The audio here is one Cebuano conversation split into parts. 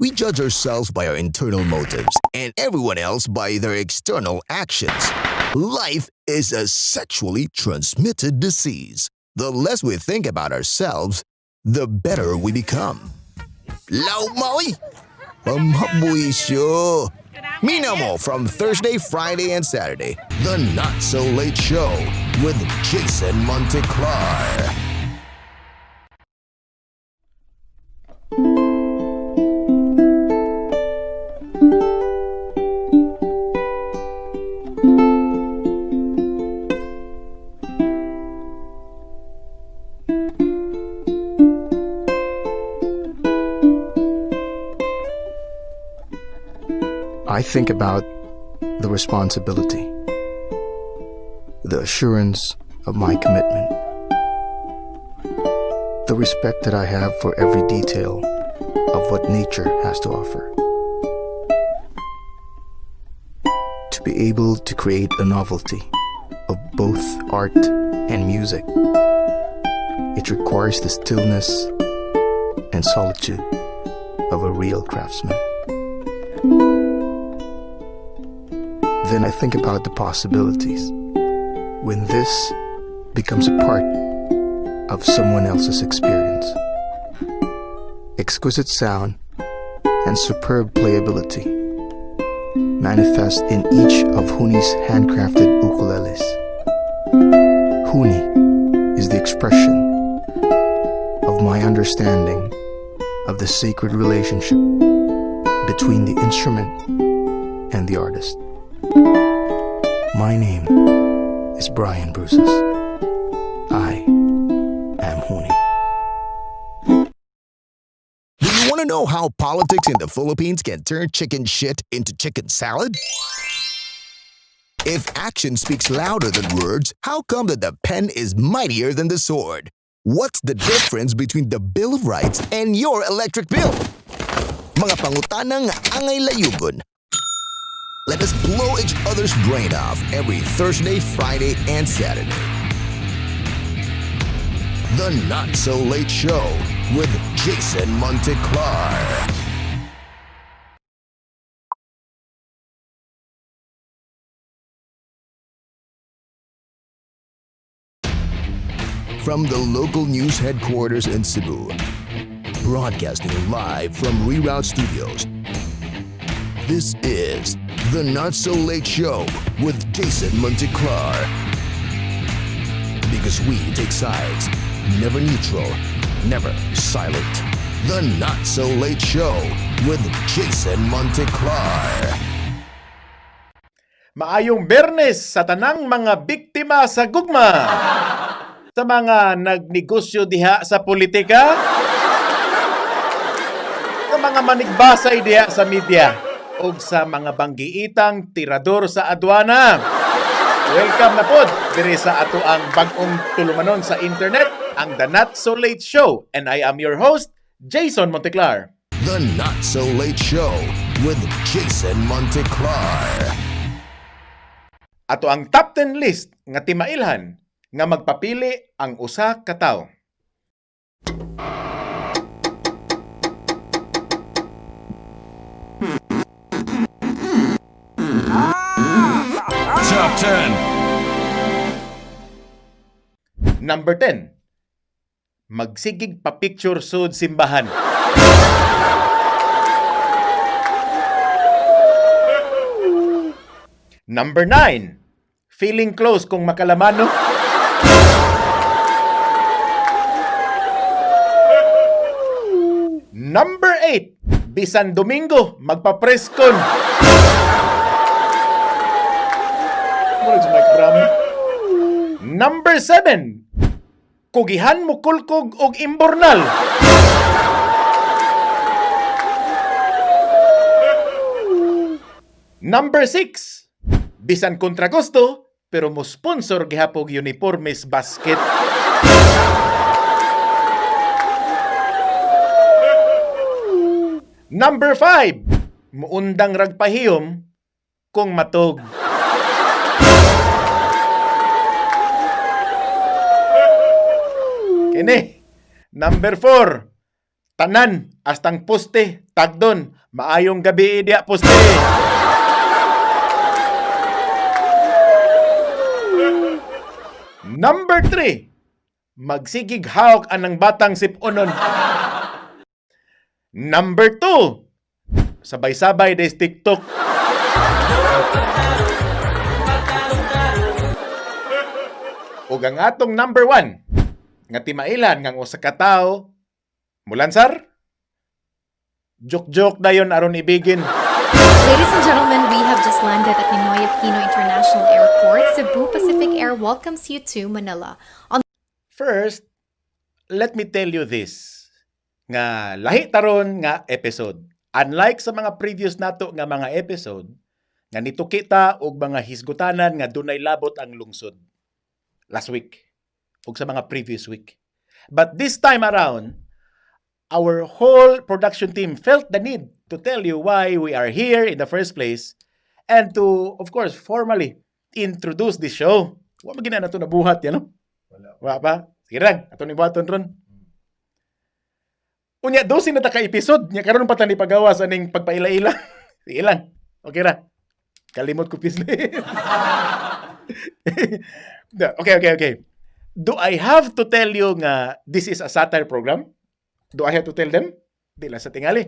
We judge ourselves by our internal motives and everyone else by their external actions. Life is a sexually transmitted disease. The less we think about ourselves, the better we become. Law maoy! Pamhabuisyo! Minamo from Thursday, Friday, and Saturday. The Not So Late Show with Jason Monteclar. I think about the responsibility, the assurance of my commitment, the respect that I have for every detail of what nature has to offer. To be able to create a novelty of both art and music, it requires the stillness and solitude of a real craftsman. Then I think about the possibilities when this becomes a part of someone else's experience. Exquisite sound and superb playability manifest in each of Huni's handcrafted ukuleles. Huni is the expression of my understanding of the sacred relationship between the instrument and the artist. My name is Brian Bruces. I am Huni. Do you want to know how politics in the Philippines can turn chicken shit into chicken salad? If action speaks louder than words, how come that the pen is mightier than the sword? What's the difference between the Bill of Rights and your electric bill? Mga pangutana nga angay layugon. Let us blow each other's brain off every Thursday, Friday, and Saturday. The Not So Late Show with Jason Monteclar. From the local news headquarters in Cebu, broadcasting live from Reroute Studios. This is The Not So Late Show with Jason Monteclar. Because we take sides, never neutral, never silent. The Not So Late Show with Jason Monteclar. Maayong Bernes sa tanang mga biktima sa gugma. Sa mga nagnegosyo diha sa politika. Sa mga manigbasay diha sa media ug sa mga banggiitang tirador sa adwana. Welcome na pod diri sa ato ang bag-ong tulumanon sa internet, ang The Not So Late Show, and I am your host, Jason Monteclar. The Not So Late Show with Jason Monteclar. Ato ang top 10 list nga timailhan nga magpapili ang usa ka tawo. Top 10. Number 10. Magsigig pa picture sud simbahan. Number 9. Feeling close kung makalamano. Number 8. Bisan Domingo, magpapreskon. Murag sa Mike Bram. Number 7. Kugihan mo kulkog og imbornal. Number 6. Bisan kontra gusto, pero mo sponsor gihapog uniformes basket. Number 5. Muundang ragpahiyom kung matog. Kini. Number 4. Tanan, astang poste, tagdon. Maayong gabi diya, poste. Number 3, magsigig hawk anang batang sipunon. Number 2, sabay-sabay des TikTok. Ug ang atong number 1, nga timailan ngang usa ka tawo mulansar, joke-joke dayon aron ibigin. Ladies and gentlemen, we have just landed at Ninoy Aquino International Airport. Cebu Pacific Air welcomes you to Manila. On First, let me tell you this. Nga lahi taron nga episode. Unlike sa mga previous nato nga mga episode, nga nituki ta og mga hisgutanan nga dunay labot ang lungsod last week ug sa mga previous week. But this time around, our whole production team felt the need to tell you why we are here in the first place and to, of course, formally introduce the show. Wa man gina nato nabuhat yan, no? Wala pa? Sige lang, ato ni buhaton ron. Unya, 12 na ta ka episode. Nya karon pa ta ni pagawas aning pagpaila-ila. Sige lang. Okay ra. Kalimot ko pisli. Okay. Do I have to tell you nga this is a satire program? Do I have to tell them? Di lang sa tingali.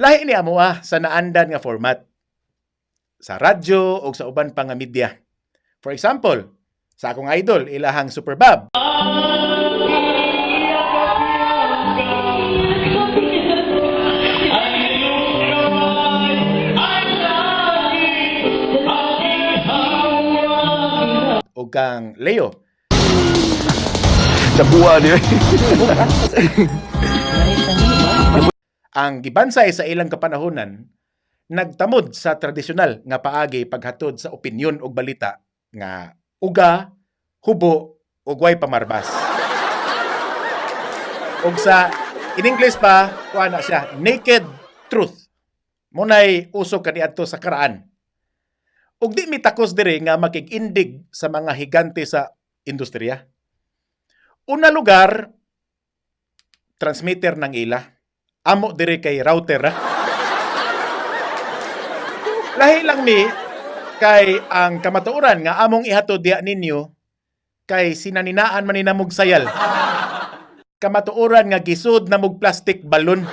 Lahi ni amo sa naandan nga format. Sa radyo o sa uban pa nga media. For example, sa akong idol, ilahang Superbab. O kang Leo. Nabuwa niyo. Ang gibansay sa ilang kapanahonan nagtamod sa tradisyonal nga paagi paghatod sa opinyon ug balita nga uga, hubo ug way pamarbas. Ug sa in English pa, kuha na siya, naked truth. Munay uso kaniadto sa karaan. Ug di mitakos diri nga makig-indig sa mga higante sa industriya. Una lugar, transmitter ng ila. Amo diri kay router. Lahi lang mi kay ang kamatuoran nga among ihatod diha ninyo kay sinaninaan man ni namog sayal. Kamatuoran nga gisud namog plastic balon.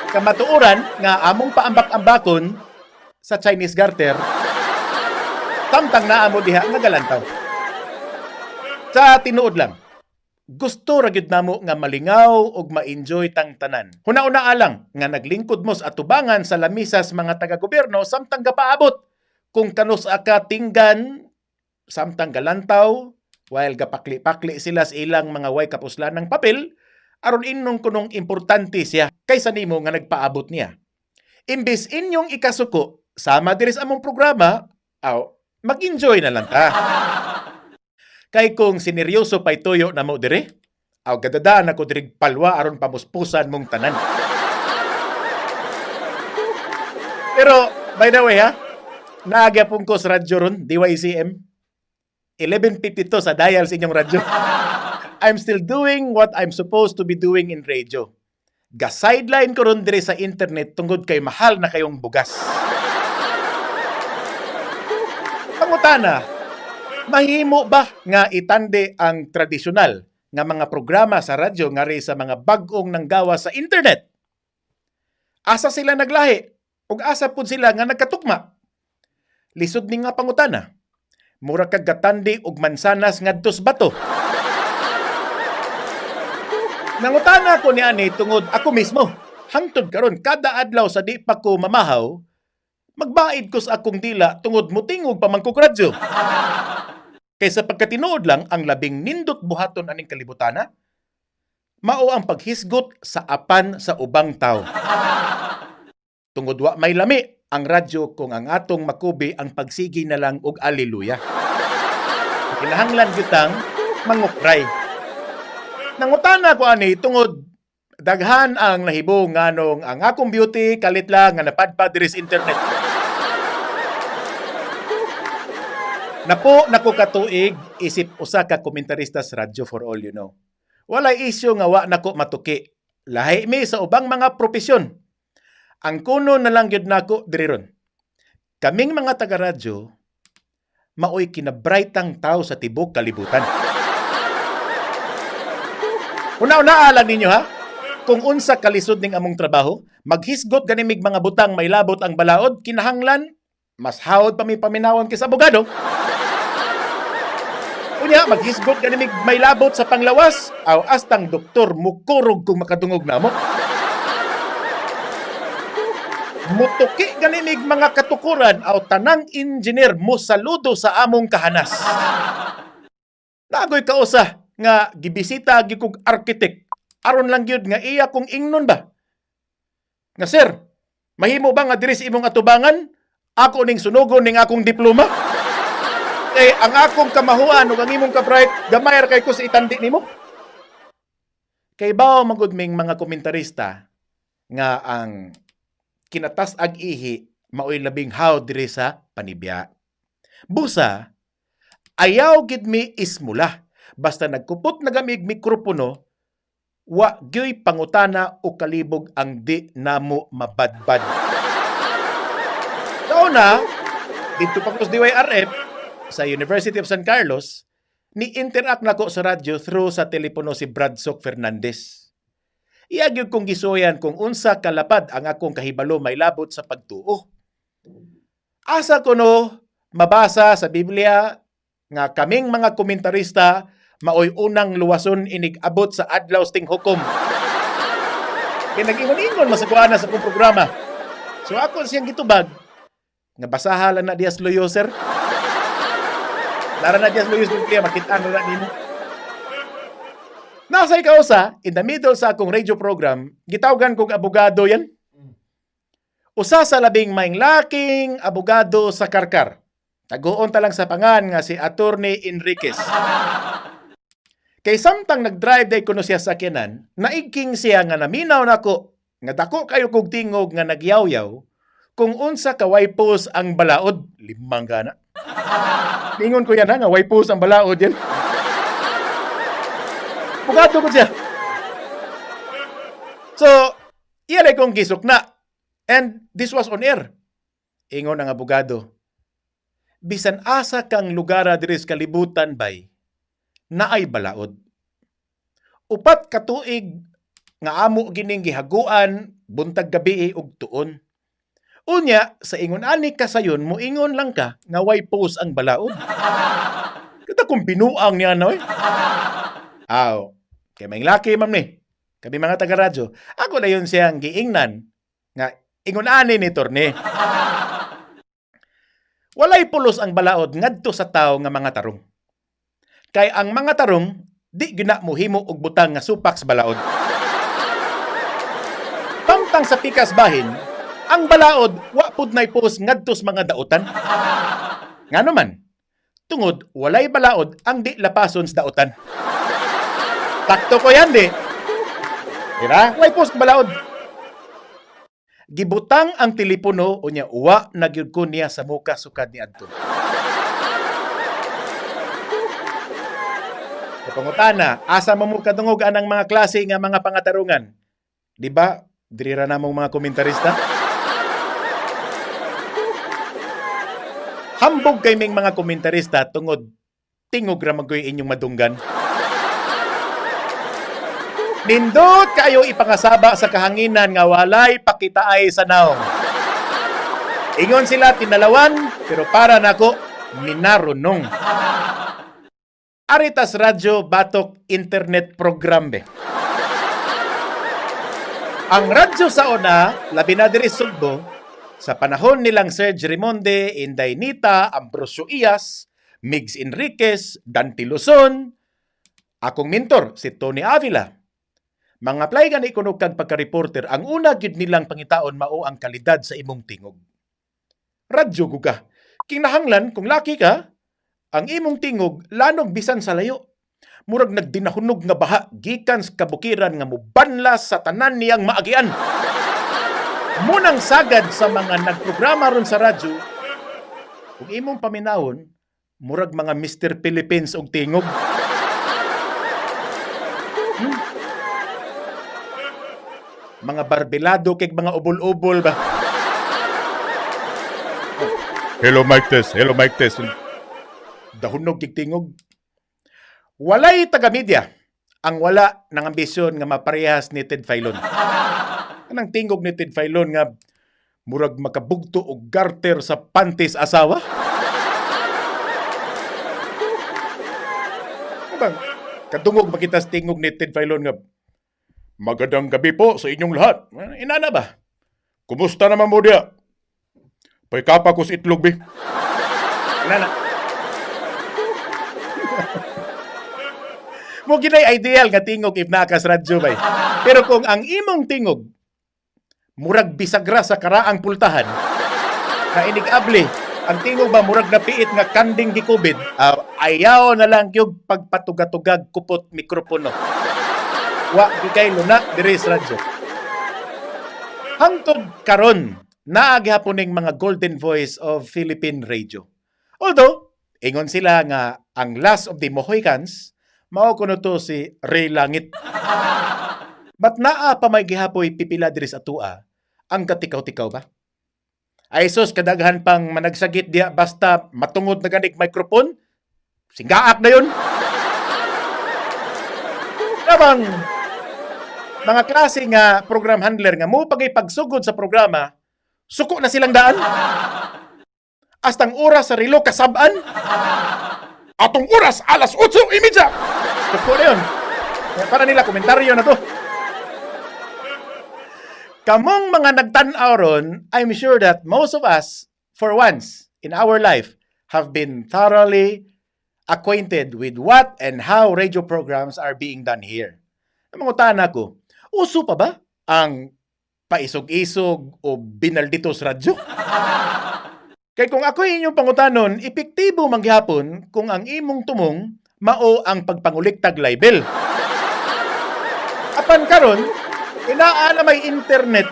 Kamatuoran nga among paambak-ambakon sa Chinese garter tamtang naa mo diha nga galantaw. Sa tinuod lang, gusto ra gyud namo nga malingaw ug ma-enjoy tang tanan. Huna-una alang nga naglingkod mo sa atubangan sa lamisas mga taga-gobyerno samtang gapaabot kung kanus ka tinggan samtang galantaw while gapakli-pakli sila sa ilang mga way kapuslan ng papel aron inong kunong importante siya kaysa nimo nga nagpaabot niya. Imbis inyong ikasuko sama diri sa among programa, aw mag-enjoy na lang ta. Kay kung sineryoso pa'y tuyo na mo dire, aw gadadaan ako dirig palwa aron pamuspusan mong tanan. Pero, by the way ha, naagyapon ko sa radyo ron, DYCM. 11:52 sa dial sa inyong radyo. I'm still doing what I'm supposed to be doing in radio. Ga-sideline ko ron dire sa internet tungod kay mahal na kayong bugas. Pangutana, mahimo ba nga itande ang tradisyonal nga mga programa sa radyo ngari sa mga bag-ong nanggawa sa internet? Asa sila naglahi? Ug asa pud sila nga nagkatukma? Lisod ni nga pangutana. Mura kag gatandi og mansanas ngadto sa bato. Nangutana ko ni ani tungod ako mismo. Hangtod karon kada adlaw sa di pa ko mamahaw, magbaid ko sa akong dila tungod mutingog pa man kog radyo. Kaysa pagkatinuod lang ang labing nindot buhaton aning kalibutana, mao ang paghisgot sa apan sa ubang tao. Tungod wa may lami ang radyo kung ang atong makubi ang pagsigi na lang og aleluya. Kinahanglan gyud mangukray. Nangutana ko ani tungod daghan ang nahibo nganong ang akong beauty kalit lang nga napadpad diri sa internet. Napo nako katuig isip usa ka komentarista sa radyo, for all you know. Walay isyu nga wa nako matuki. Lahi mi sa ubang mga propesyon. Ang kuno na lang gyud nako diri ron. Kaming mga taga-radyo, maoy kinabrightang tao sa tibok kalibutan. Una-una lang ninyo ha. Kung unsa kalisod ning among trabaho, maghisgot gani mig mga butang may labot ang balaod, kinahanglan mas hawod pa mi paminawon kaysa abogado. Unya, maghisgot gani mig may labot sa panglawas, aw astang doktor mukurog kung makadungog namo. Mutuki gani mig mga katukuran aw tanang engineer mo saludo sa among kahanas. Nagoy kausa nga gibisita gyud kog architect aron lang gyud nga iya kong ingnon ba. Nga sir, mahimo ba nga diri sa imong atubangan ako ning sunugon ning akong diploma? Eh, ang akong kamahuan ug ang imong kabright gamay ra kay ko sa itandi nimo. Kay bao magud ming mga komentarista nga ang kinatas-ag ihi maoy labing how diri sa panibya. Busa, ayaw gid mi ismula. Basta nagkupot na gamig mikropono, wa gyoy pangutana o kalibog ang di namo mabadbad. Tauna, dito pa ko sa DYRF, sa University of San Carlos, ni-interact nako sa radyo through sa telepono si Bradsok Fernandez. Iya gyud kong gisuyan kung unsa kalapad ang akong kahibalo may labot sa pagtuo. Asa kuno mabasa sa Biblia nga kaming mga komentarista maoy unang luwason inig abot sa adlaw sting hukom. Kay nag-ingon-ingon masakuana sa akong programa. So ako siyang gitubag nga basaha lang na dias luyo sir. Lara na dias luyo sa Biblia makita na na nimo. Nasa ikaw sa in the middle sa akong radio program, gitawgan kog abogado yan. Usa sa labing maing laking abogado sa Karkar. Taguon ta lang sa pangan nga si Attorney Enriquez. Kay samtang nag-drive day kuno siya sa sakyanan, naigking siya nga naminaw nako nga dako kayo kog tingog nga nagyawyaw kung unsa ka waypos ang balaod, limang gana. Ningon ko yan ha, nga waypos ang balaod yan. Pugado ko siya. So, iya kong gisok na. And this was on air. Ingon ang abogado. Bisan asa kang lugara diri sa kalibutan bay, naay balaod. 4 ka tuig nga amo gining gihaguan buntag gabi ug tuon. Unya, sa ingon ani kasayon, moingon lang ka nga way post ang balaod. Kita kung binuang niya na, oy. Aw, kay may laki ma'am ni. Kami mga taga-radyo, ako na yun siyang giingnan nga ingon ani ni Torne. Walay pulos ang balaod ngadto sa tawo nga mga tarong. Kay ang mga tarong di gina mohimo og butang nga supak sa balaod. Pamtang sa pikas bahin, ang balaod wa pud nay pulos ngadto sa mga dautan. Ngano man, tungod walay balaod ang di lapason sa dautan. Takto ko yan di. Diba? Way post balaod. Gibutang ang telepono unya uwa na gyud ko niya sa muka sukad ni adto. Pangutana, asa mo mo kadungog anang mga klase nga mga pangatarungan? Di ba? Diri ra namong mga komentarista. Hambog kay ming mga komentarista tungod tingog ra magoy inyong madunggan. Nindot kayo ipangasaba sa kahanginan nga walay pakitaay sa naong. Ingon sila tinalawan, pero para nako minarunong. Aritas Radyo Batok Internet Program be. Ang radyo sa una, labi na diri Sugbo, sa panahon nilang Serge Rimonde, Inday Nita, Ambrosio Ias, Migs Enriquez, Dante Luzon, akong mentor si Tony Avila. Mga apply gani kuno kag pagka-reporter, ang una gyud nilang pangitaon mao ang kalidad sa imong tingog. Radyo gud ka. Kinahanglan kung laki ka, ang imong tingog lanog bisan sa layo. Murag nagdinahunog nga baha gikan sa kabukiran nga mubanlas sa tanan niyang maagian. Munang sagad sa mga nagprograma ron sa radyo, kung imong paminawon, murag mga Mr. Philippines og tingog. Mga barbilado kay mga ubol-ubol ba. Hello, mic test, hello, mic test. Dahunog kig tingog. Walay taga-media ang wala ng ambisyon nga maparehas ni Ted Failon. Anang tingog ni Ted Failon nga murag makabugto og garter sa panties asawa? Ano bang kadungog makita sa tingog ni Ted Failon nga "Magandang gabi po sa inyong lahat." Inana ba? "Kumusta naman mo diya? Paikapa ko sa itlog, be." Inana. Mo ginay ideal nga tingog if naa ka sa radyo bay. Pero kung ang imong tingog murag bisagra sa karaang pultahan, na inig-abli, ang tingog ba murag napiit nga kanding gikubid, ayaw na lang yung pagpatugatugag kupot mikropono. Wa gikay luna diri sa radyo. Hangtod karon, naa gihapon ning mga golden voice of Philippine radio. Although, ingon sila nga ang last of the Mohicans, mao kuno to si Ray Langit. But naa pa may gihapoy pipila diri sa atua, ang katikaw-tikaw ba? Ay sus, kadaghan pang managsagit diya basta matungod na ganig microphone, singgaak na yun. Labang mga klase nga program handler nga mo pagay pagsugod sa programa, suko na silang daan. Astang oras sa relo kasab-an. Atong oras, alas 8:30. Suko na yun. Kaya para nila komentaryo na to. Kamong mga nagtan-aw ron, I'm sure that most of us, for once in our life, have been thoroughly acquainted with what and how radio programs are being done here. Ang mangutana ko, uso pa ba ang paisog-isog o binaldito sa radyo? Kay kung ako inyong pangutanon, epektibo man gihapon kung ang imong tumong mao ang pagpanguliktag libel. Apan karon, inaa na may internet,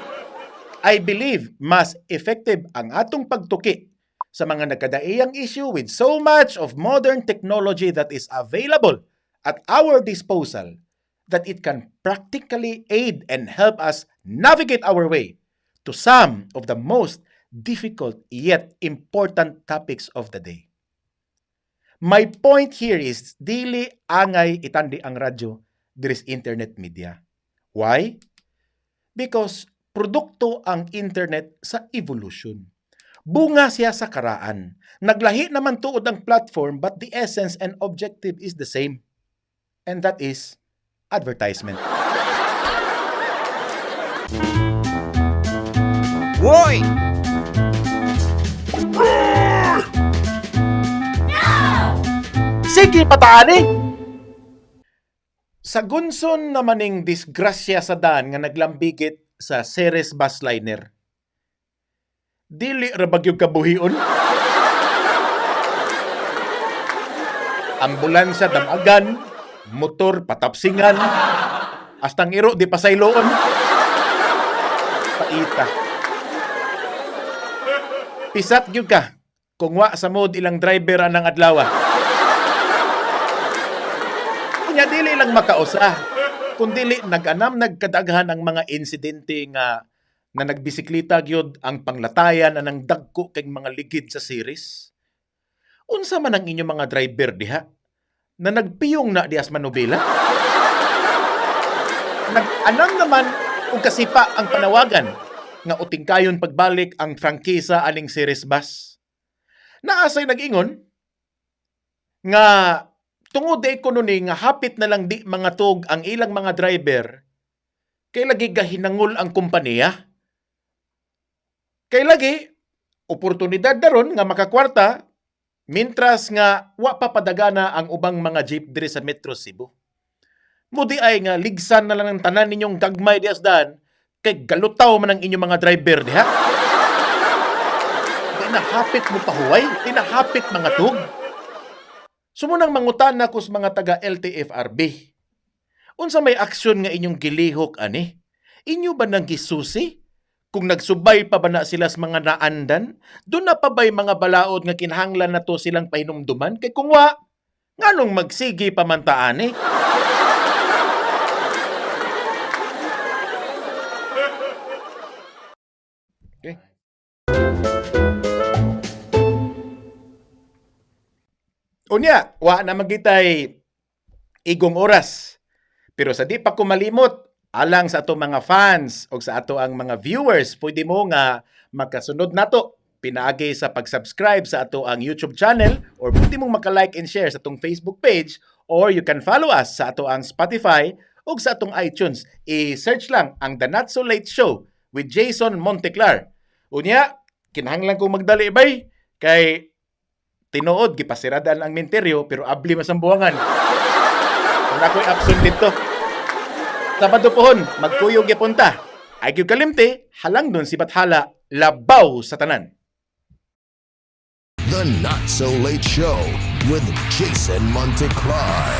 I believe mas effective ang atong pagtuki sa mga nagkadaiyang issue with so much of modern technology that is available at our disposal that it can practically aid and help us navigate our way to some of the most difficult yet important topics of the day. My point here is dili angay itandi ang radyo diri sa internet media. Why? Because produkto ang internet sa evolution. Bunga siya sa karaan. Naglahi naman tuod ang platform, but the essence and objective is the same. And that is advertisement. Hoy! Sige, pataan eh! Sa gunson naman ning disgrasya sa daan nga naglambigit sa Ceres bus liner. Dili ra ba gyud kabuhion? Ambulansya damagan, motor patapsingan, astang iro di pasayloon. Paita. Pisat gyud ka kung wa sa mood ilang driver anang adlaw. Unya dili lang makausa, kun dili nag-anam nagkadaghan ang mga insidente nga na nagbisikleta gyud ang panglatayan anang dagko kay mga ligid sa Ceres. Unsa man ang inyong mga driver diha? Na nagpiyong na dias manubela? Nag-anam naman og kasipa ang panawagan nga utingkayon pagbalik ang prangkisa aning Ceres bus. Naasay nag-ingon nga tungod di kuno ni nga hapit na lang di mga tug ang ilang mga driver kay lagi gahinangol ang kompanya. Kay lagi oportunidad daron nga makakwarta mintras nga wa pa padagana ang ubang mga jeep diri sa Metro Cebu. Mudi ay nga ligsan na lang ang tanan ninyong gagmay di asdan kay galutaw man ang inyong mga driver diha. Di na hapit mo pahuway, di na hapit mga tug. Sumunang mangutana ko sa mga taga LTFRB. Unsa may aksyon nga inyong gilihok ani? Inyo ba nang gisusi? Kung nagsubay pa ba na sila sa mga naandan? Doon na pa ba'y mga balaod nga kinahanglan na to silang pahinumduman? Kay kung wa, nganong magsigi pa man ta ani? Okay. Unya, wa na magitay igong oras. Pero sa di pa ko malimot, alang sa ato mga fans o sa ato ang mga viewers, pwede mo nga makasunod nato pinaagi sa pag-subscribe sa ato ang YouTube channel or pwede mong maka-like and share sa atong Facebook page or you can follow us sa ato ang Spotify o sa atong iTunes. I-search lang ang The Not So Late Show with Jason Monteclar. Unya, kinahanglan kong magdali bay kay tinuod gipasiradan ang minteryo pero abli mas ang buwangan. Wala ko'y absent dito. Sabado pohon, magkuyog gyapon ta. Ay gyud kalimti, halang dun si Bathala, labaw sa tanan. The Not So Late Show with Jason Monteclar.